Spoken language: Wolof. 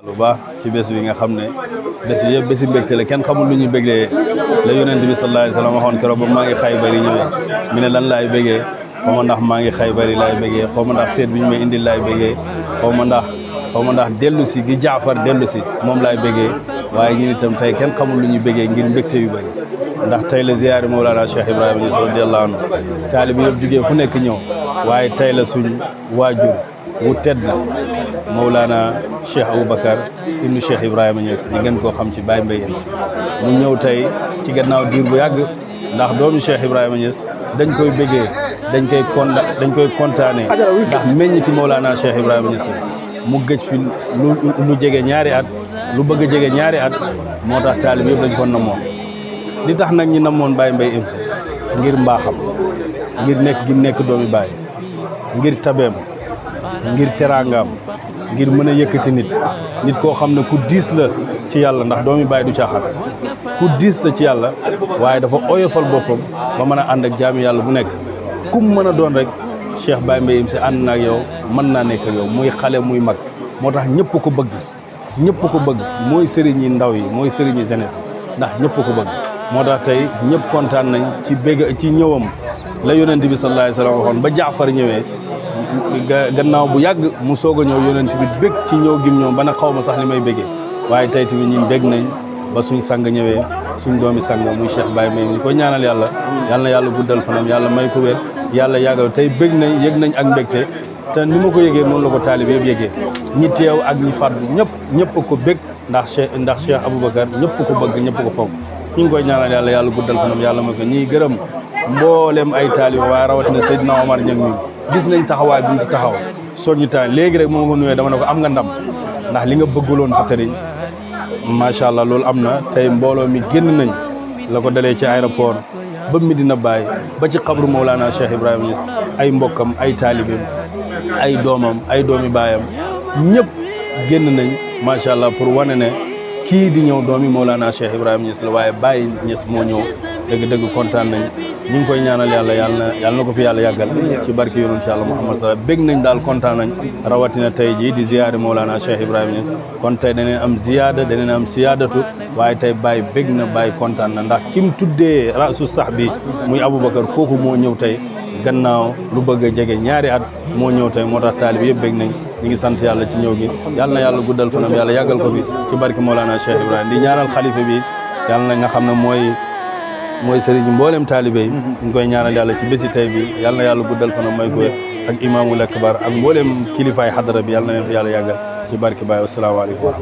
lu baax ci bés bi nga xam ne bés bi yëpp bési mbégte la kenn xamul lu ñu béglee la yonent bi sallallahu alayhi wa sallam waxoon keroog ba maa ngi Xaybar yi ñëwee mi ne lan laay bégee xaw ma ndax maa ngi Xaybar yi laay bégee xaw ma ndax seet bi ñu may indil laay bégee xaw ma ndax dellu si gi Jaafar dellu si moom laay bégee waaye ñun itam tey kenn xamul lu ñu bégee ngir mbégte yu bëri ndax tey la ziyaari Mawlana Cheikh Ibrahima Niass radiyallahu anhu taalibe yëpp jugee fu nekk ñëw waaye tey la suñ waajur wu tedd Mawlana Cheikh Aboubacar ibnu Cheikh Ibrahima Niass ñu gën koo xam ci Baye Mbaye Niass mu ñëw tey ci gannaaw diir bu yàgg ndax doomu Cheikh Ibrahima Niass dañ koy bégee dañ koy kontaanee ndax meññiti Mawlana Cheikh Ibrahima Niass mu gëj fi lu jege ñaari at lu bëgg a jege ñaari at moo tax taalib yëpp dañ ko namoon li tax nag ñi namoon Baye Mbaye Niass ngir mbaaxam ngir nekk gi nekk doomi Baye ngir tabeem ngir teraangaam ngir mën a yëkkati nit koo xam ne ku diis la ci yàlla ndax doomi Baye du caaxaan ku diis la ci yàlla waaye dafa oyofal boppam ba mën a ànd ak jaami yàlla bu nekk kum mën a doon rek Cheikh Baye Mbaye Niass ànd na ak yow mën naa nekk ak yow muy xale muy mag moo tax ñëpp ko bëgg mooy sëriñ yi ndaw yi mooy sëriñ yi jeunesse ndax ñëpp ko bëgg moo tax tey ñëpp kontaan nañ ci ñëwam la yonent bi sallallahu alayhi wa sallam waxoon ba Jaafar ñëwee gannaaw bu yàgg mu soog a ñëw yonent bi bég ci ñëw gim ñëw ba na xaw ma sax li may bégee waaye tey tamit ñun bég nañ ba suñ sang ñëwee suñ doomi sang muy Cheikh Baye Mbaye ñu koy ñaanal yàlla na yàlla guddal fanam yàlla may ko wér yàlla yàggal tey bég nañ yëg nañ ak mbégte te ni ma ko yëgee noonu la ko taalib yëpp yëgee ñi teew ak ñi fàddu ñëpp ko bég ndax Cheikh Aboubacar ñëpp ko bëgg ñëpp ko foog ñu ngi koy ñaanal yàlla guddal fanam yàlla may ko ñiy gërëm mboolem ay taalib waaye rawatina Seydina Omar Niang mi gis nañ taxawaay bi mu ci taxaw soññu temps léegi rek moo ma ko nuyee dama ne ko am nga ndam ndax li nga bëggaloon sa sëriñ macha allah loolu am na tey mbooloo mi génn nañ la ko dalee ci aéroport ba Medina Baye ba ci xabru Mawlana Cheikh Ibrahima Niass ay mbokkam ay taalibeem ay doomam ay doomi baayam ñëpp génn nañ macha allah pour wane ne kii di ñëw doomi Mawlana Cheikh Ibrahima Niass la waaye Baye Niass moo ñëw dëgg kontaan nañ ñu ngi koy ñaanal yàlla na ko fi yàlla yàggal ci barke yonent Yàlla Muhammad sallallahu bég nañ daal kontaan nañ rawatina tey jii di ziyaare Mawlana Cheikh Ibrahima Niass kon tey daneen am ziyaada daneen am siyaadatu waaye tey Baye bég na Baye kontaan na ndax kim tuddee rasu sax bi muy Aboubacar kooku moo ñëw tey gannaaw lu bëgg a jege ñaari at moo ñëw tey moo tax taalib yëpp bég nañ ñu ngi sant yàlla ci ñëw gi yàlla na yàlla guddal fanam yàlla yàggal ko fi ci barke Mawlana Cheikh Ibrahima di ñaanal xalifa bi yàlla na nga xam ne mooy sëriñ mboolem taalibe yi ñu ngi koy ñaanal yàlla ci bési tey bi yàlla na yàlla guddal fanam may ko ak imaamul akbar ak mboolem kilifaay xadara bi yàlla na leen fi yàlla yàggal ci barke Baye wasalaamaaleykum